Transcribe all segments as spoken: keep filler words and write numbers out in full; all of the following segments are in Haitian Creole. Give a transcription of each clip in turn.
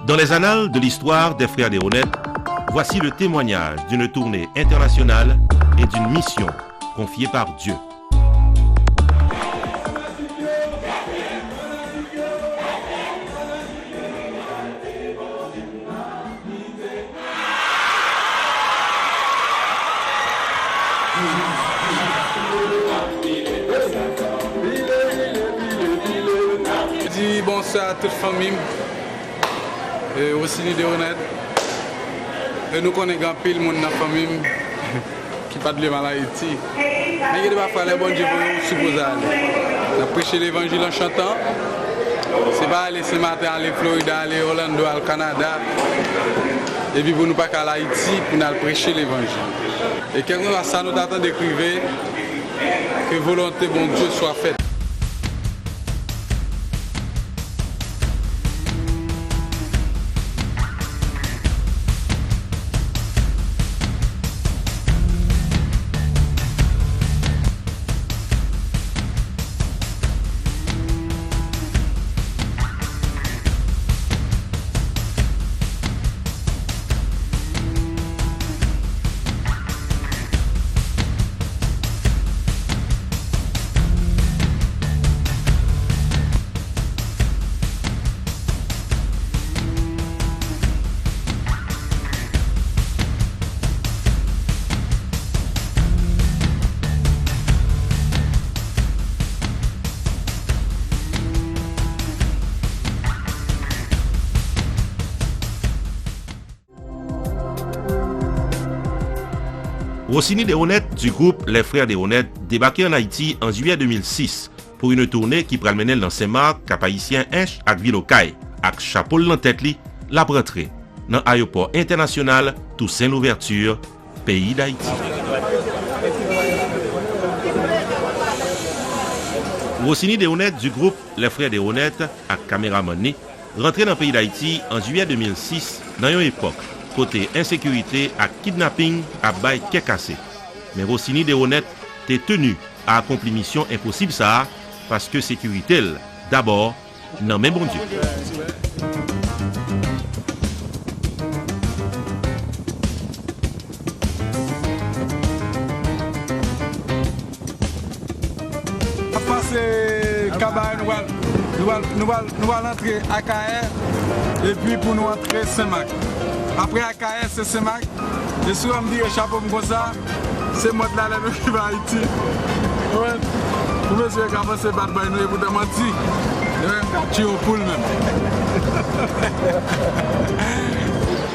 Dans les annales de l'histoire des frères Desronettes, voici le témoignage d'une tournée internationale et d'une mission confiée par Dieu. Di bonswa a tout fanmi m. E, Rosiny Desronettes. E nou konnen gen anpil moun nan fanmi m ki pa t vle m al Ayiti. Men gen de pafwa lè Bondye voye w, ou sipoze ale. N ap preche levanjil an chantan. Se pa ale Senmaten, ale Florida, ale Orlando, al Kanada. Epi pou nou pa ka al Ayiti pou n al preche levanjil. E kèlkeswa sa nou ta tande k rive, que volonté Bondye swa fèt. Rosiny Desronettes du groupe Les Frères Desronettes debake ann Ayiti an jiyè de mil sis pou yon toune ki pral mennen l nan Sen Mak, Kap Ayisyen, Ench ak vil Okay, ak chapo l nan tèt li, l ap rantre nan ayewopò entènasyonal Toussaint Louverture, peyi Dayiti. Rosiny Desronettes du groupe Les Frères Desronettes ak kameramann li rantre nan peyi Dayiti an jiyè de mil sis nan yon epòk kote ensekirite ak kidnaping ap bay kè kase. Men Rosiny Desronettes te teni a akonpli misyon enposib sa a paske sekirite l dabò nan men Bondye. Ap pase Kabarè, nou pral, nou pral, nou pral, nou pral antre Akayè, epi pou nou antre Senmak. Apre Akayè, se Senmak. E si w wè m vire chapo m konsa, se mòd la lè nou rive Ayiti. Ou konprann? Pou mesye yo ka panse bad boy nou ye, poutan manti. Yo menm k ap tiye yon poul menm.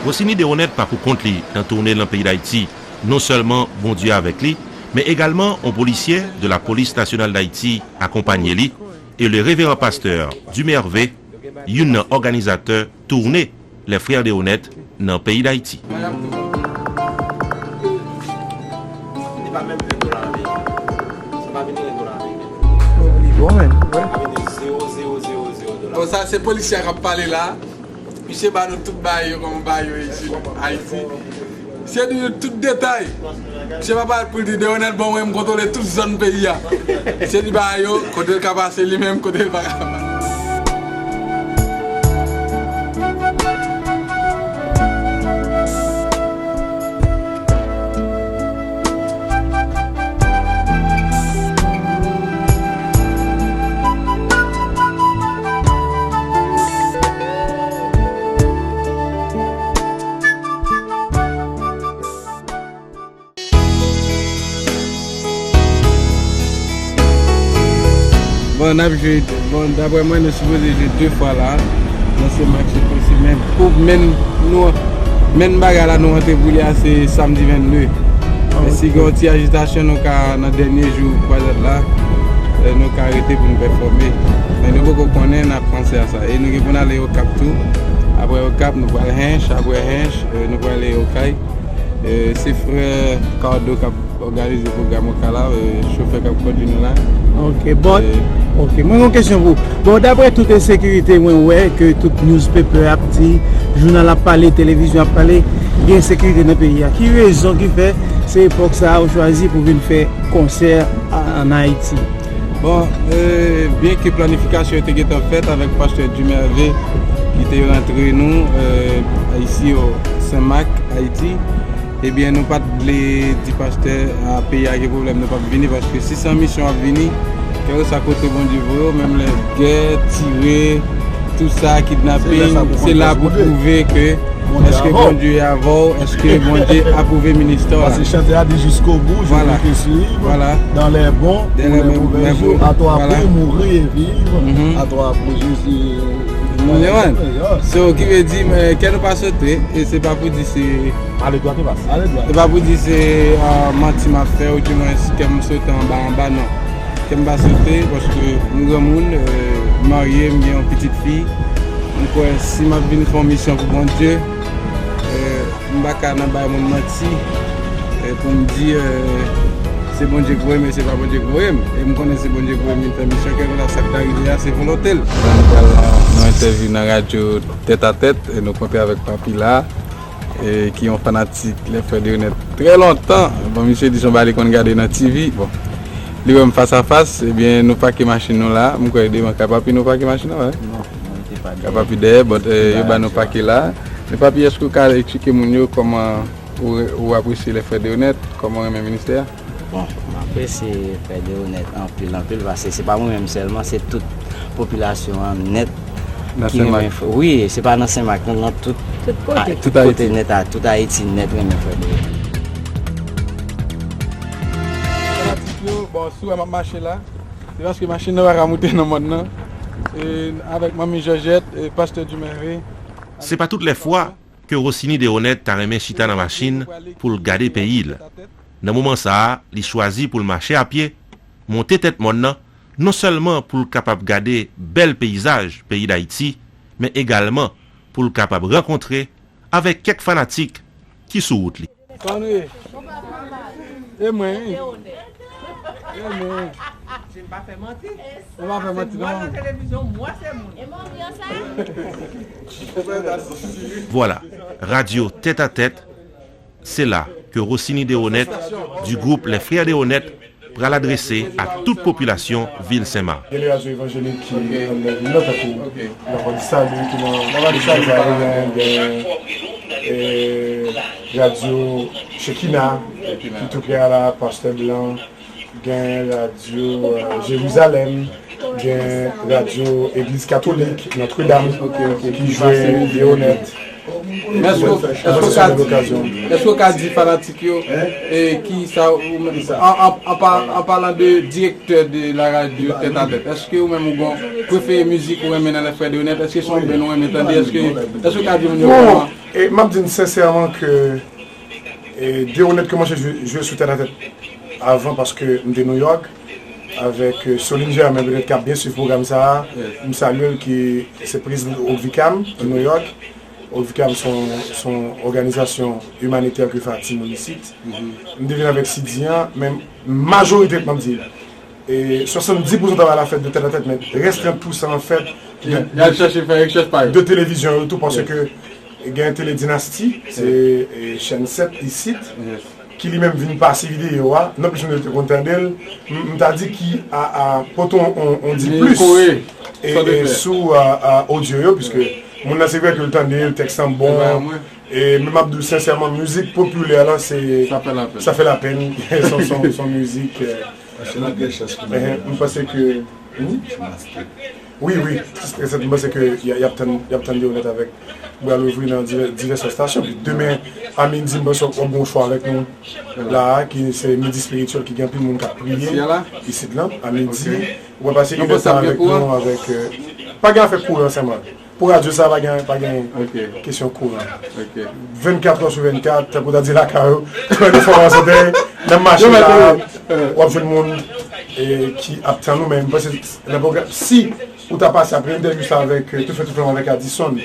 Rosiny Desronettes pa pou kont li nan toune l nan peyi Dayiti. Non sèlman Bondye avèk li, men egalman yon polisye de la Police Nationale d'Haïti akonpanye li, e le reveran pastè Dumervé, youn nan òganizatè toune Les Frères Desronettes nan peyi Dayiti. Bon, sa se polisye a k ap pale la. Misye ba nou tout bagay yo kòman bagay yo isit Ayiti. Misye di nou tout detay. Misye pa parèt pou l di Desronettes bon mwen m kontwole tout zòn peyi a. Misye di bagay yo kote l ka pase li menm, kote l pa ka pase. Bon, n ap jwe, bon, daprè mwen, nou sipoze jwe de fwa la. Nan se match se posib, men pou, men nou, men bagay la nou rantre pou li a, se samdi vennde. Men si gen yon ti ajitasyon, nou ka, nan dènye jou kwazad la, eh, nou ka rete pou nou pèfòme. Men nou poko konnen, n ap panse a sa. E nou gen pou n ale Okap tou. Apre Okap, nou pral Hench. Apre Hench, eh, nou prale Okay. Eh, se frè Cardo k ap òganize pwogram Okay la, eh, chofè k ap kondui nou la. Ok, but, eh, ok, mwen gen yon kesyon pou ou. Bon, daprè tout ensekirite mwen wè, ke tout newspaper ap di, jounal ap pale, televizyon ap pale, gen ensekirite nan peyi a. Ki rezon ki fè se epòk sa a ou chwazi pou vin fè konsè a, ann Ayiti? Bon, eh, byenke planifikasyon yo te gentan fèt avèk pastè Dumervé, Ki te rantre nou, eh, isi o Senmak, Ayiti, ebyen, nou pa t vle di pastè a peyi a gen pwoblèm, nou p ap vini, paske si se an misyon w ap vini, kèlkeswa kote Bondye voye w, menm lè gè, tire, tout sa, kidnaping, se la pou pwouve ke èske Bondye avè w, èske Bondye apwouve ministè w la. Paske chante a di, jusqu'au bout, je veux te suivre, dans les bons ou les mauvais jours, à toi pour mourir et vivre, à toi pour Jésus. So, ki vle di, eh, kè nou pa sote, e se pa pou di se, e pa pou di se, ah, manti m ap fè, oudimwens kè m sote anba anba, non. Kè m pa sote, paske m granmoun, eh, m marye, m gen yon pitit fi. M kwè si m ap vin fè yon misyon pou Bondye, eh, m pa ka nan bay moun manti, eh, pou m di, eh, se Bondye k voye m, e se pa Bondye k voye m. E m konnen se Bondye k voye m vin fè misyon, kèlkeswa sa k ta rive a, se volonte l. Nou pral nan yon entèvyou nan radyo Tèt a Tèt, e nou kontre avèk Papi la, e ki yon fanatik Les Frères Deronette trè lontan. Bon, misye di se yon bagay li konn gade nan T V. Bon, li wè m fas a fas, ebyen, nou pake machin nou la. M kwè devan kay Papi nou pake machin nou, wè. Kay Papi dèyè, but, eh, yo ba nou pake la. Men Papi, èske w ka eksplike moun yo kòman ou, ou apresye Les Frères Deronette, kòman w renmen ministè a? Bon, m apresye Frè Deronette anpil, anpil, paske se pa mwen menm sèlman, se tout popilasyon an nèt ki renmen Frè, wi, se pa nan Senmak, nan, nan tout, tout kote nèt, tout Ayiti nèt renmen Frè Deronette. Fanatik yo, bon, si w wè m ap mache la, se paske machin nan pa ka moute nan mòn nan. E avèk Manmi Jòjèt e Pastè Duméré. Se pa tout lè fwa ke Rosiny Deronette ta renmen chita nan machin pou l gade peyi l. Nan moman sa a, li chwazi pou l mache a pye, monte tèt mòn nan, non sèlman pou l kapab gade bèl peyizaj peyi Dayiti, men egalman pou l kapab rankontre avèk kèk fanatik ki sou wout li. Kòman nou ye? E mwen, wi. E mwen. Je n pa fè manti. Ou pa fè manti, non. Mwen nan televizyon, mwen se moun. E manmi an sa? Vwala, radyo Tèt a Tèt, se la ke Rosiny Deronette, du groupe Les Frères Deronette, pral adrese a tout popilasyon vil Senmak. Gen de radyo evanjelik ki anndan vil la, tankou Lavwadisali ki nan Lavwadisali, gen, eh, radyo Chekina ki tou prè a la, Pastè Blan, gen radyo, eh, Jerizalèm, gen radyo Egliz Katolik Nòtredam ki jwe Deronette. Men èske, èske w ka di, èske w ka di fanatik yo, eh, ki sa ou menm, an, an, an pa-, an palan de direktè de la radyo Tèt a Tèt, èske ou menm ou gon prefere mizik ou renmen nan Les Frères Deronette, èske se yon band ou renmen tande, èske, èske w ka di moun yo kòman? E m ap di n sensèman ke, e, Deronette kòmanse jwe, jwe sou Tèt a Tèt avan paske m te New York avèk, e, Soline Germain, petèt k ap byen swiv pwogram sa a. M salye l, ki se prezidan Oxfam ki New York. Oxfam se yon, se yon òganizasyon imanitè ke fè ak timoun isit. M te vin avèk C D an, men majorite, m ap di, e, swasanndis pousan travay la fèt de Tèt a Tèt, men rès trant pousan an fèt de, y al chèche fè rechèch pa yo, de televizyon yo tou, paske gen Tele Dinasti, se, e, chèn sèt isit, ki li menm vin pase videyo a, nonplis moun yo te konn tande l, m, m ta di ki a, a, pote yon, yon, yon di plis, e, e, sou, a, a, odyo yo, piske moun nan se vre ke l tande, tèks lan bon, e, men m ap di w sensèman, mizik popilè la, se, sa fè lapenn, se yon, se yon, se yon mizik, e, m panse ke, wi, wi, m panse ke y a, y ap tann, y ap tann Deronette avèk Bra louvri nan divè-, divès estasyon. Pi demen, a midi, m panse w ap gen yon chwa avèk nou la a, ki se Midi Espirityèl, ki gen anpil moun k ap priye isit lan. A midi, ou pral pase inèdtan avèk nou, avèk, e, pa gen afè kouran sèlman. Pou radyo sa, pa gen, pa gen kesyon kouran. Vennkat è sou vennkat, tankou w ta di lakay ou, trannde fwa pa sante, nan machin la, w ap jwenn moun, e, ki ap tann ou, men m panse nan pwogram, si ou ta pase apre entèvyou sa avèk, e, Tout Fè Tout Flanm avèk Addison,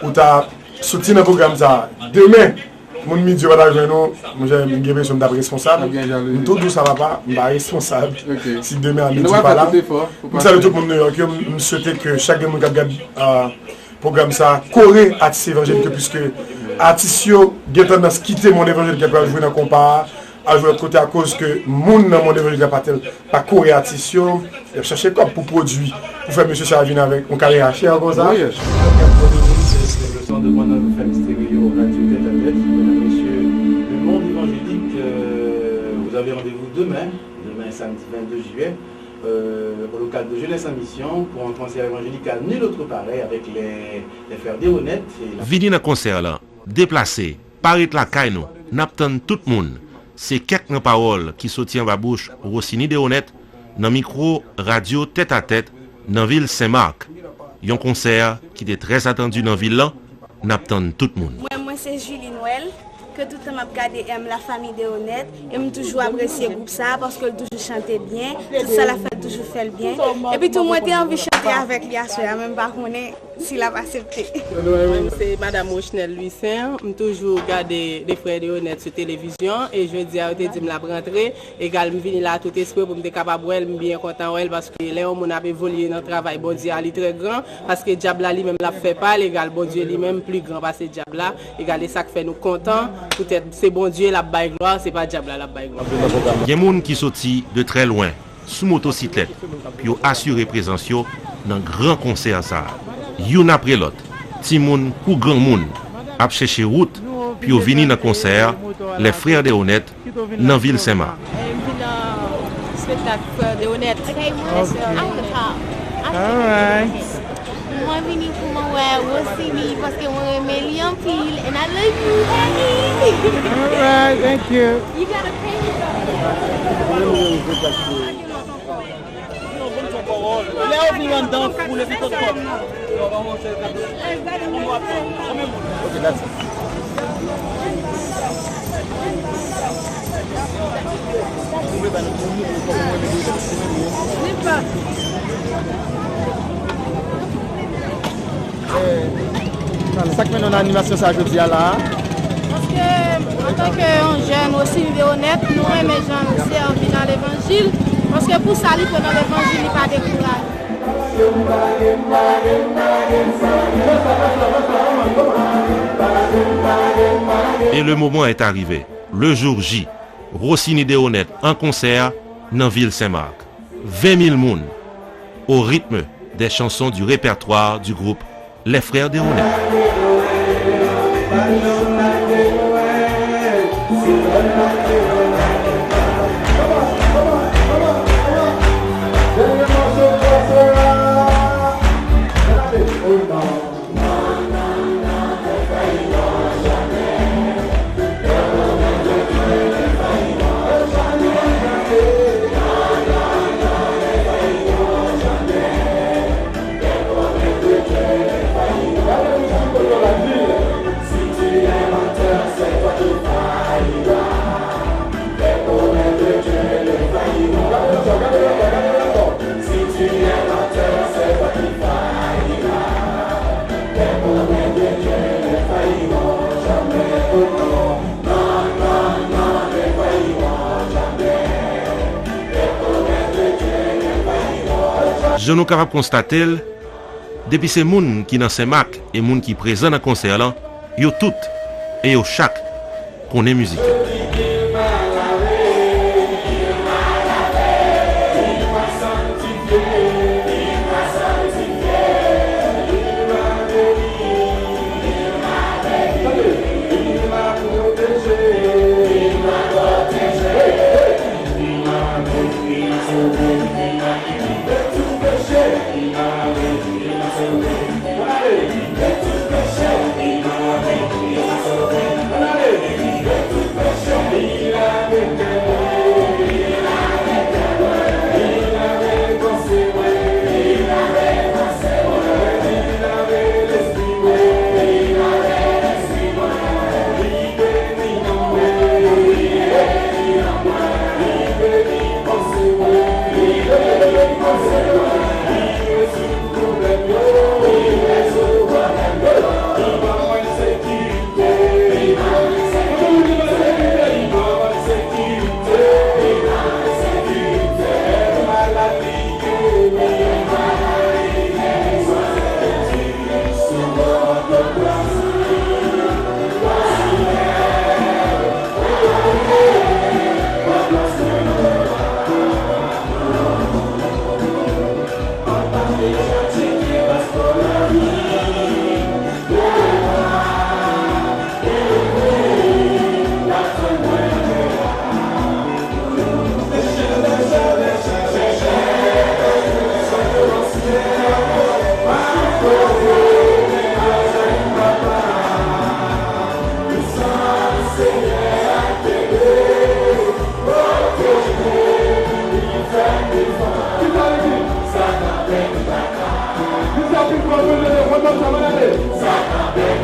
ou ta soti nan pwogram sa a. Demen, moun midi yo pa ta jwenn ou, monchè, m gen enpresyon m t ap responsab. M tou di w sa, papa, m pa responsab. Si demen a midi w pa la. M salye tout moun New York yo, m, m swete ke chak grenn moun k ap gade, a, pwogram sa a kore atis evanjelik yo, piske atis yo gen tandans kite mond evanjelik yo, pral jwe nan konpa a, Al jwe lòt kote akoz ke moun nan mond evanjelik la pa tèl, pa kore atis yo, y ap chache kòb pou pwodui, pou fè mesye sa a vin avèk yon kare a chè konsa. Oh, yes. Le son de Panam F M Stereo, Radio Tête à Tête. Mesdames, Messieurs, le monde évangélique, euh, vous avez rendez-vous demain, demain samedi vingt-deux juillet, euh, au local de Jeunesse en Mission pour un concert évangélique à nul autre pareil avec les, les frères Deronette et la Vini nan konsè la, deplase, pa ret lakay nou, n ap tann tout moun. Se kèk nan pawòl ki soti anba bouch Rosiny Deronette nan mikwo radyo Tèt a Tèt nan vil Sen Mak. Yon konsè ki te trè atandi nan vil lan, n ap tann tout moun. Mwen, mwen se Julie Noël, ke tout tan m ap gade M La Famille Deronette, e m toujou apresye gwoup sa a paske l toujou chante byen, tout sa l ap fè l toujou fè l byen. Epi tou, mwen te anvi chante avèk li aswè a, men m pa konnen si l ap aksepte. Mwen, se Madam Rochnel Louissaint. M toujou gade Les Frères Deronette sou televizyon, e jodi a, yo te di m l ap rantre. Egal, m vini la tout espre pou m te kapab wè l. M byen kontan wè l, paske lè yon moun ap evolye nan travay Bondye a, li trè gran, paske dyab la li menm l ap fè pa l, egal, Bondye li menm pli gran pase dyab la, egal, e sa k fè nou kontan, poutèt se Bondye l ap bay glwa, se pa dyab la l ap bay glwa. Gen moun ki soti de trè lwen sou motosiklèt pou yo asire prezans yo nan gran konsè sa a. Youn apre lòt, timoun kou granmoun ap chèche wout pou yo vini nan konsè Les Frères Deronette nan vil Sen Mak. M vin nan spektak Frères Deronette. Alright. Mwen vini pou mwen wè Rosiny paske mwen renmen li anpil. And I love you, Daddy. Alright, thank you. You gotta pay me, though. Lè yo vin anndan, foule tout kòb. Ok, that's it. Sa k mennen w nan animasyon sa a jodi a la a? Paske, antanke yon jèn osi, li te onèt, nou renmen jan l sèvi nan levanjil. Paske pou sa li pran nan levanjil, li pa dekouraje. Et le moment est arrivé. Le jour J, Rosiny Deronette an konsè nan vil Sen Mak. Ven mil moun, au rythme des chansons du répertoire du groupe Les Frères Deronette. Jan nou kapab konstate l, depi se moun ki nan Sen Mak e moun ki prezan nan konsè lan, yo tout e yo chak konnen mizik yo. Sa mal ale.